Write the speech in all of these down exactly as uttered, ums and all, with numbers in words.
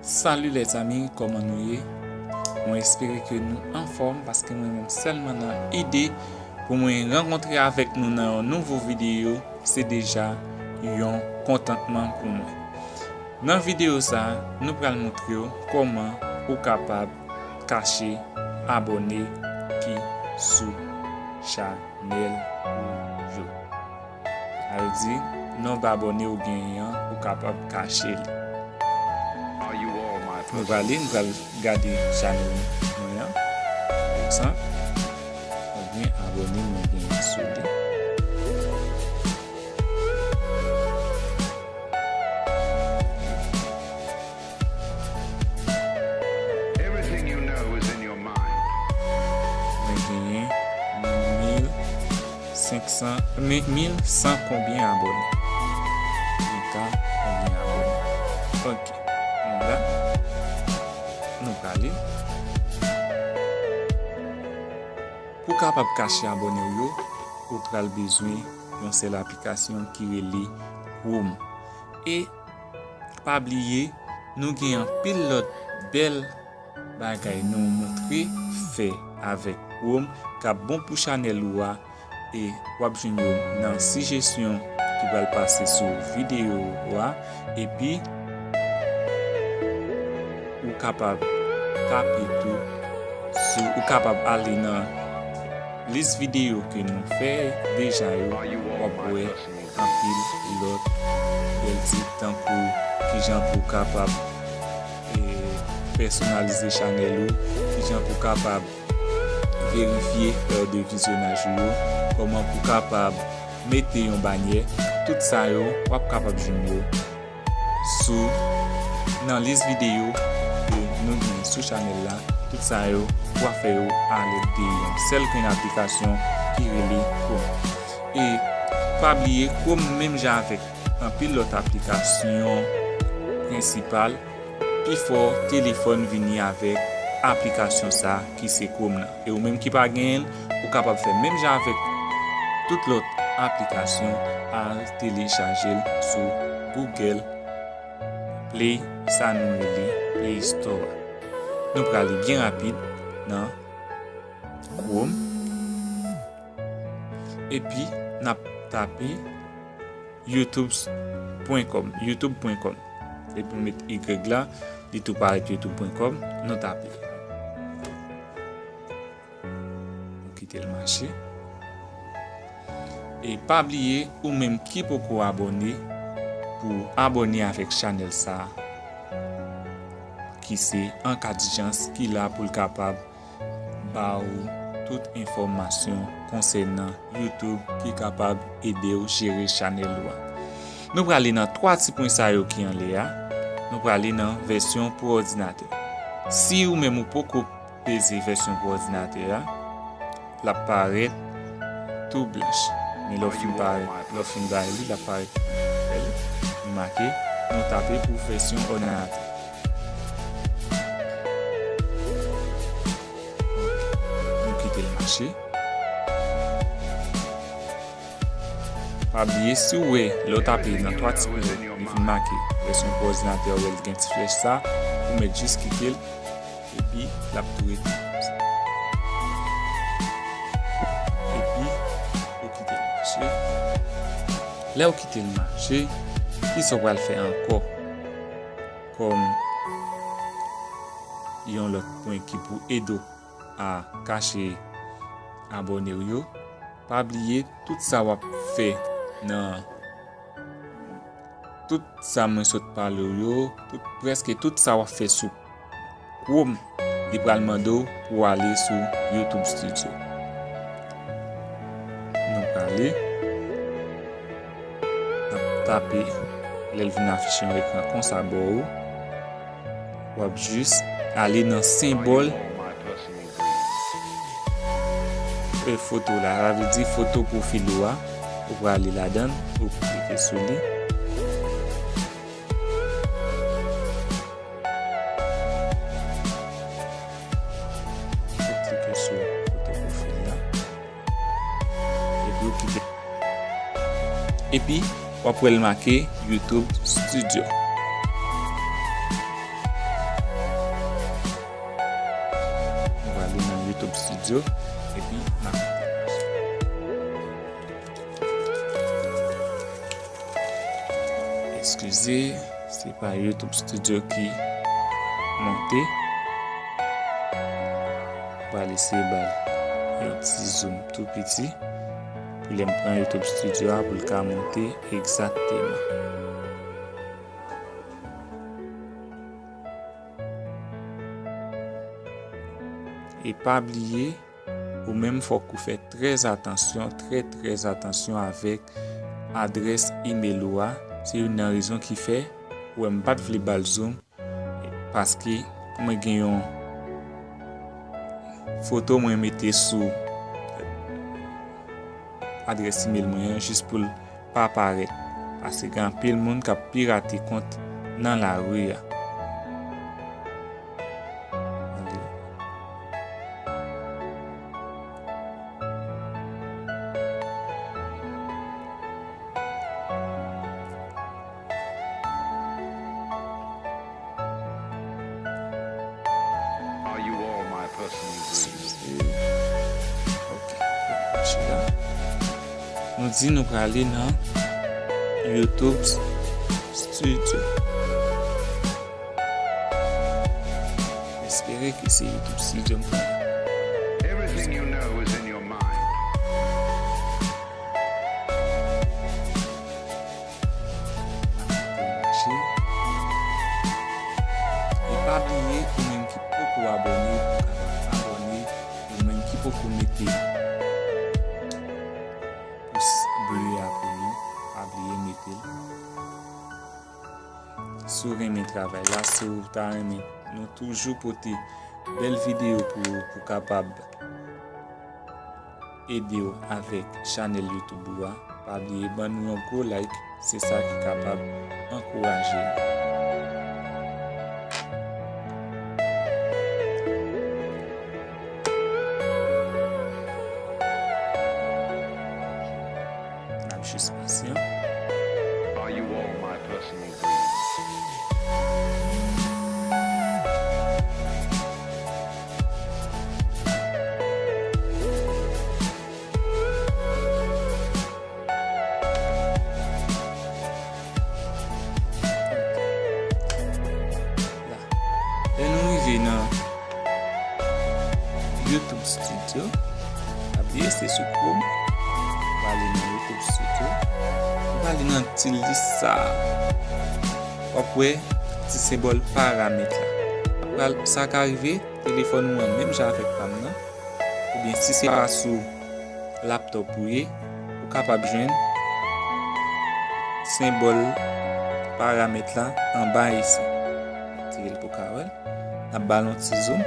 Salut les amis, kòman nou ye? Mwen espere ke nou anfòm, paske mwen menm sèlman nan ide pou mwen rankontre avèk nou nan yon nouvo videyo, se deja yon kontantman pou mwen. Nan videyo sa, nou pral montre w kòman ou kapab kache abòne ki sou chanèl ou yo. Sa vle di, nonb abòne ou genyen an, ou kapab kache li. Nou prale, nou pral gade chanèl mwen an, pa egzanp, konbyen abòne mwen genyen sou li. Everything you know is in your mind. Mwen genyen mil senk san, mi-, mil san konbyen abòne? Mil ka konbyen abòne? Ok. Nou la. Nou prale. Pou kapab kache abòne w yo, ou pral bezwen yon sèl aplikasyon ki rele Chrome. E pa bliye, nou gen anpil lòt bèl bagay nou montre fè avèk Chrome k ap bon pou chanèl ou a, e w ap jwenn yo nan sijesyon ki pral pase sou videyo a, epi ou kapab tape tou sou, ou kapab ale nan lis videyo ke nou fè deja yo, w ap wè anpil lòt bèl tit, tankou kijan pou w kapab, e, pèsonalize chanèl ou, kijan pou w kapab verifye è de vizyonaj ou yo, kòman pou w kapab mete yon banyè, tout sa yo, w ap kapab jwenn yo sou, nan lis videyo ke nou gen sou chanèl la. Tout sa yo, w ap fè yo alèd de yon sèl grenn aplikasyon ki rele Chrome. E pa bliye, Chrome menm jan avèk anpil lòt aplikasyon prensipal, pifò telefòn vini avèk aplikasyon sa ki se Chrome nan. E ou menm ki pa genyen l, ou kapab fè menm jan avèk tout lòt aplikasyon, al telechaje l sou Google Play, sa nou rele Play Store a. Nou prale byen rapid nan Chrome. Epi, n ap tape youtube pwen kòm, youtube pwen kòm. Epi nou met Y la, li tou parèt youtube pwen kòm, nou tape. Nou kite l mache. E pa bliye, ou menm ki poko abòne, pou abòne avèk chanèl sa a, ki se An Ka Dijans, ki la pou l kapab ba w tout enfòmasyon konsènan YouTube ki kapab ede w jere chanèl ou a. Nou prale nan twa ti pwen sa yo ki anlè a. Nou prale nan vèsyon pou òdinatè. Si ou menm ou poko peze vèsyon pou òdinatè a, l ap parèt tou blanch. Men lè w fin parèt, lè w fin bay li, l ap parèt bèl. Nou make, nou tape pou vèsyon òdinatè. Nou kite l mache. Pa bliye, si w wè, lè w tape nan twa ti pwen yo, li fin make vèsyon pou òdinatè, w wè l gen ti flèch sa, ou mèt jis kite l, epi l ap tou rete konsa. Epi, ou kite l mache. Lè w kite l mache, kisa w pral fè ankò? Kòm yon lòt pwen ki pou ede w a kache abòne w yo, pa bliye tout sa w ap fè nan, tout sa mwen sot pale w yo, tout, prèske tout sa w ap fè sou Chrome, li pral mande w pou w ale sou YouTube Studio. Nou prale, n ap tape, lè l vin afiche yon ekran konsa bò w, w ap jis ale nan senbòl e foto la, sa vle di foto pwofil ou a, ou prale ladan l, ou klike sou li. Epi, w ap wè l make YouTube Studio. Nou prale nan YouTube Studio, epi n ap Eskize, se pa YouTube Studio ki monte. M pral eseye ba l yon ti zoom tou piti pou lè m pran YouTube Studio a pou l ka monte egzakteman. E pa bliye, ou menm fòk ou fè trè atansyon, trè, trè atansyon avèk adrès email ou a. Se youn nan rezon ki fè ou wè m pa t vle ba l zoom, paske mwen gen yon foto mwen mete sou adrès email mwen an jis pou l pa parèt, paske gen anpil moun k ap pirate kont nan lari a. Are you all my personal dreams? Ok, mache la. Nou di nou prale nan YouTube Studio. M espere ke se YouTube Studio m pran. Everything you know is in your mind. Mache. E pa bliye, ou menm ki poko abòne, ou kapab abòne, ou menm ki poko mete pous ble a pou nou, pa bliye mete l. Si w renmen travay la, si w ta renmen nou toujou pote bèl videyo pou ou, pou kapab ede w avèk chanèl YouTube ou a, pa bliye ban nou yon gwo like, se sa ki kapab ankouraje nou. N ap jis pasyan. Are you all my personal dreams? La. Lè nou rive nan YouTube Studio, pa bliye se sou Chrome, w ale nan YouTube Studio, w ale nan ti lis sa a. W ap wè ti senbòl paramèt la. Pral, sa ka rive, telefòn ou an menm jan avèk pa m nan, oubyen si se pa sou laptop ou ye, ou kapab jwenn senbòl paramèt la anba isi. Tire l pou ka wè l. N ap ba l yon ti zoom.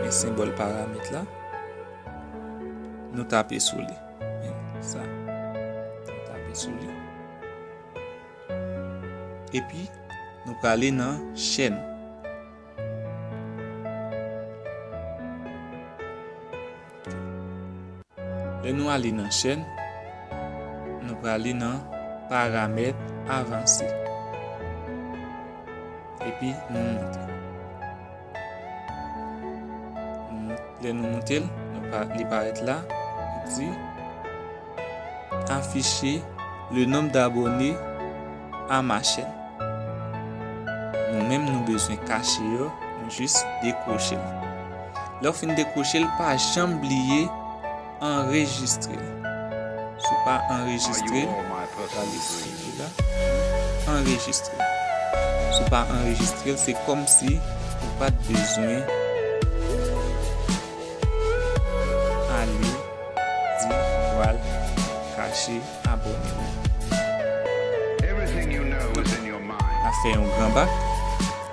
Men senbòl paramèt la. Nou tape sou li. Men sa. Nou tape sou li. Epi, nou prale nan chèn. Lè nou ale nan chèn, nou prale nan paramèt avanse. Epi nou moute. Nou mou-, lè nou moute l, nou pa, li parèt la, li di, afficher le nombre d'abonnés à ma chaîne. Nou menm nou bezwen kache yo, nou jis dekwoche l. Lè w fin dekwoche l, pa janm bliye anrejistre l. Si w pa anrejistre l, w ale sou li la, anrejistre l. Si w pa anrejistre l, se kòmsi ou pa t bezwen ale di w al kache abòne w. N ap fè yon gran bak,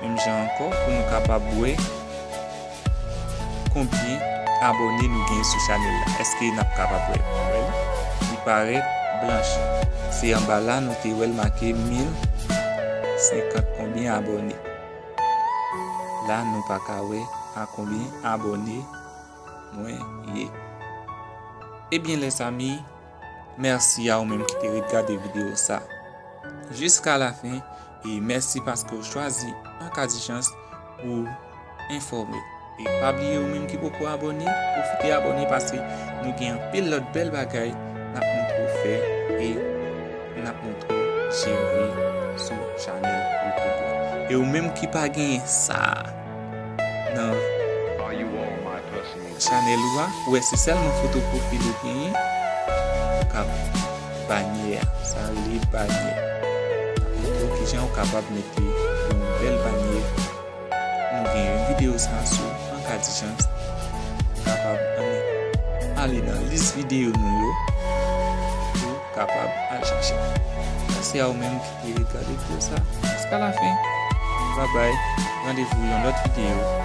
menm jan ankò, pou nou kapab wè konbyen abòne nou gen sou chanèl la. Èske n ap kapab wè l? Li parèt blanch. Se anba la nou te wè l make mil senkant konbyen abòne. La, nou pa ka wè a konbyen abòne mwen ye. Ebyen, lèzanmi, Mèsi a ou menm ki te ret gade videyo sa jiska lafen, e mèsi paske w chwazi Ankadijans pou enfòme. E pa bliye ou menm ki poko abòne, pwofite abòne paske nou gen anpil lòt bèl bagay n ap montre w fè e n ap montre w jere sou chanèl YouTube la. E ou menm ki pa genyen sa nan chanèl ou a, ou wè se sèlman foto pwofil ou genyen, ou ka banyè a, sa rele banyè. Montre w kijan ou kapab mete yon bèl banyè. Nou gen yon videyo sa sou Ankadijans. Ou kapab ann ale nan lis videyo nou yo pou w kapab al chache. Mèsi a ou menm ki te ret gade videyo sa jiska lafen. Babay, randevou yon lòt videyo.